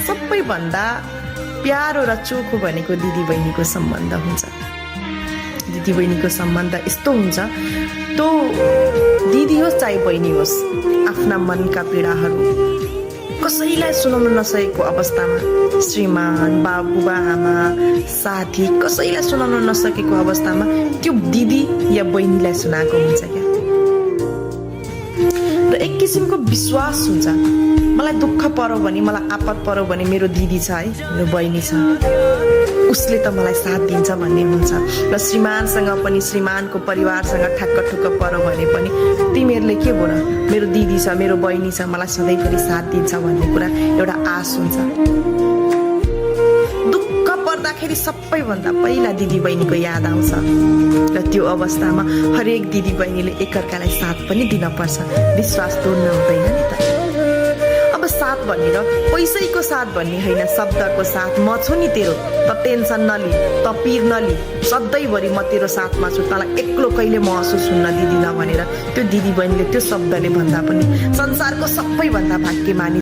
सबैभन्दा प्यारो र चोखो भनेको दिदीबहिनीको सम्बन्ध हुन्छ। दिदीबहिनीको सम्बन्ध यस्तो हुन्छ, त्यो दिदी होस् चाहे बहिनी होस्, आफ्ना मनका पीडाहरू कसैलाई सुनाउन नसकेको अवस्थामा श्रीमान, बाबुबा, आमा, साथी कसैलाई सुनाउन नसकेको अवस्थामा त्यो दिदी या बहिनीलाई सुनाएको हुन्छ क्या। र एक किसिमको विश्वास हुन्छ, मलाई दुःख पर्यो भने, मलाई आपत पर्यो भने मेरो दिदी छ है, मेरो बहिनी छ, उसले त मलाई साथ दिन्छ भन्ने हुन्छ। र श्रीमानसँग पनि, श्रीमानको परिवारसँग ठ्याक्क ठुक्क पर्यो भने पनि तिमीहरूले के बोल, मेरो दिदी छ, मेरो बहिनी छ, मलाई सधैँभरि साथ दिन्छ भन्ने कुरा एउटा आश हुन्छ। दुःख पर्दाखेरि सबैभन्दा पहिला दिदी बहिनीको याद आउँछ र त्यो अवस्थामा हरेक दिदी बहिनीले एकअर्कालाई साथ पनि दिनपर्छ, विश्वास तोड्नु हुँदैन नि त। अब साथ भनेर पैसैको साथ भन्ने होइन, शब्दको साथ। म छु नि तेरो, त टेन्सन नलि, त पिर नलि, सधैँभरि म तेरो साथमा छु, तँलाई एक्लो कहिले महसुस हुन्न दिदी न भनेर त्यो दिदी बहिनीले त्यो शब्दले भन्दा पनि संसारको सबैभन्दा भाग्यमानी